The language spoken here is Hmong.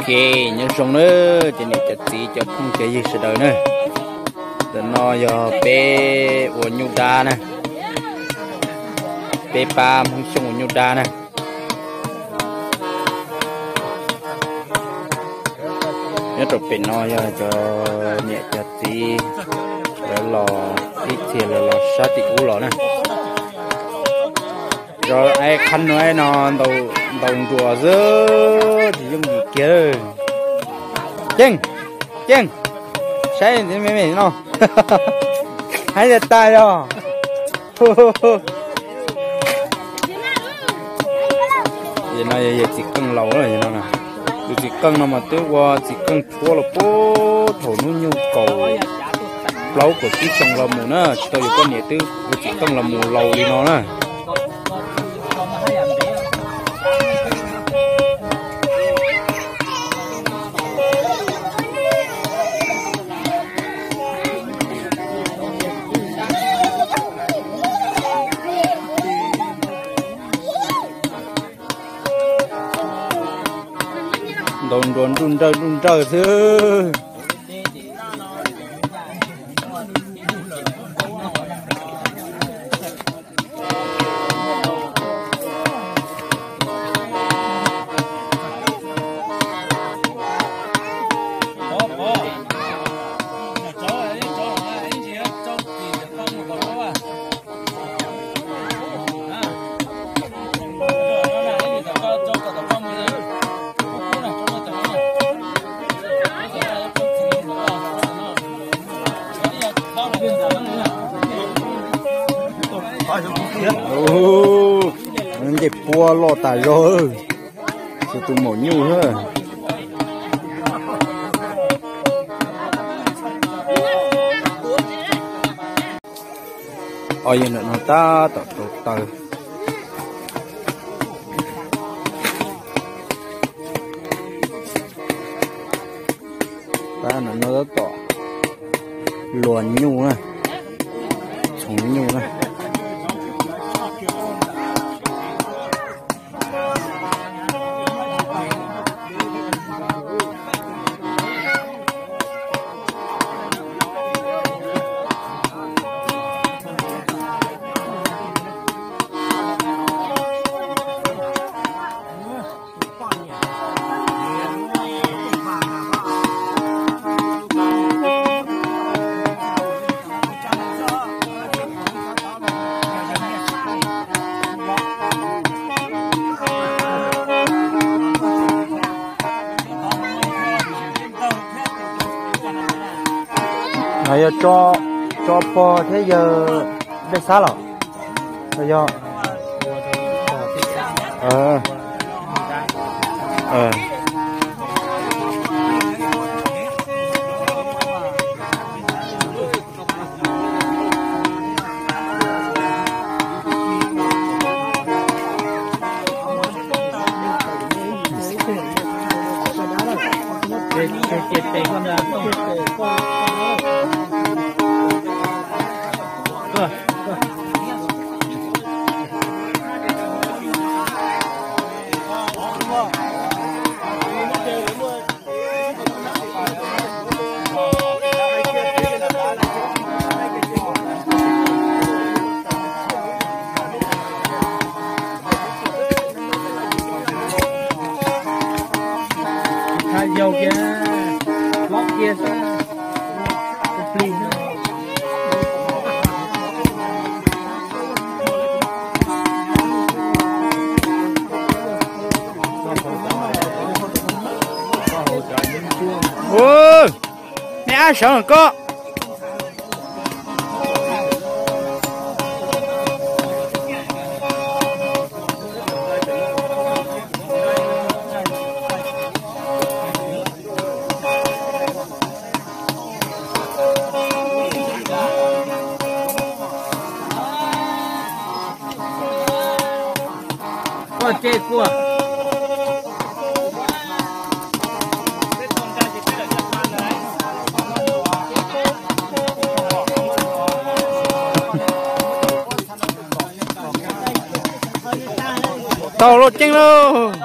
Ok, nyob zoo na, cov niam cov txiv cov phooj cov ywg sawv daws na. Ntawm no yog peb ua nyuj dab na, peb pab Hmoob Xyooj ua nyuj dab na. Nyob rau pem no yog cov niam cov txiv lawv los, ib txhia lawv los sab tim ub los na. Rau qhab no no ntaus nruas xwb tsis yooj yim kiag. Ceeb, ceeb, saib me me no, haib tas tas yog. No yog yawg txiv qeej laus no, tus txiv qeej no mas twb ua txiv qeej tshuab los puag thaum hnub nyoog kaum plaub kaum tsib xyoo los mus na, tsis tau yuav poj niam twb ua txiv qeej los mus laus li no na. Ntaus nruas nruj nrawj nruj nrawj xwb. Ncej puab loj tas zog, tsis tus maum nyuj. Os, yog ntawm no tab tom rauv taws. Tab no tab tom luas nyuj na, txhoov nyuj na. No yog tso pog thiab yawg dej xab los? Yog. Tsis tshua yau kiag, hlob kiag xwb. Plig na. Ua, nej ab sawv ko. Koj ces kuv tau lauj, ceeb lauj.